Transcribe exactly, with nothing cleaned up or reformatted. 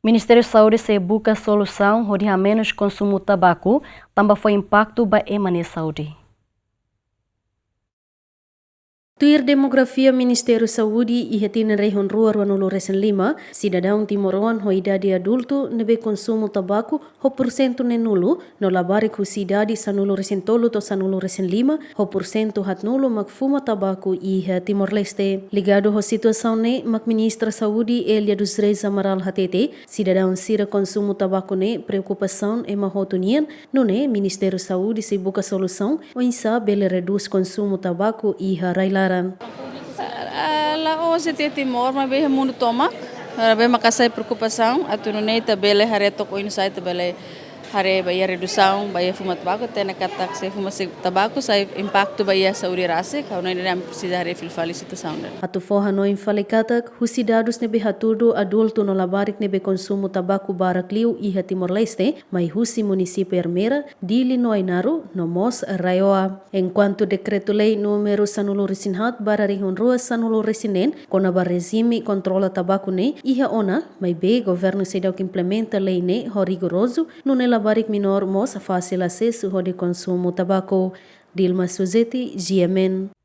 Ministériu Saúde sei buka solusaun hodi hamenus konsumu tabaku, tanba fó impaktu ba ema nia saúde. Tuir demografia Ministériu Saúde, iha tinan rihun rua ruanulu-resin-lima, sidadaun timoroan ho idade adultu ne'ebé konsumu tabaku ho pursentu neenulu, no labarik husi idade sanulu-resin-tolu to'o sanulu-resin-lima, ho pursentu haatnulu mak fuma tabaku iha Timor-Leste. Ligadu ho situasaun ne'e, mak Ministra Saúde Elia dos Reis Amaral hatete, sidadaun sira konsumu tabaku ne'e preokupasaun ema hotu nian, nune'e Ministériu Saúde sei buka solusaun oinsá bele redús konsumu tabaku iha rai-laran. Ah, la'ós de'it iha Timor, maibé iha mundu tomak, maibé mak hasai preokupasaun, atu nune'e ita bele haree took oinsá ita bele haree ba iha redusaun ba iha fuma tabaku, tanba katak se fuma se tabaku sai impaktu ba iha saúde rasik, ha'u hanoin ne'e ami presiza haree fila fali situasaun ne'e. Atu fó hanoin fali katak, husi dadus ne'ebé hatudu adultu no labarik ne'ebé konsumu tabaku barak liu iha Timor-Leste, mai husi munisípiu Ermera, Dili no Ainaro, no mós RAEOA. Enkuantu Dekretu-Lei númeru sanulu-resin-haat barra rihun rua sanulu-resin-neen, kona-ba rejime kontrola tabaku ne'e iha ona, maibé governu seidauk implementa lei ne'e ho rigorozu, nune'e labarik menór mós fasil asesu hodi konsumu tabaku. Dilma Suzeti, G M N.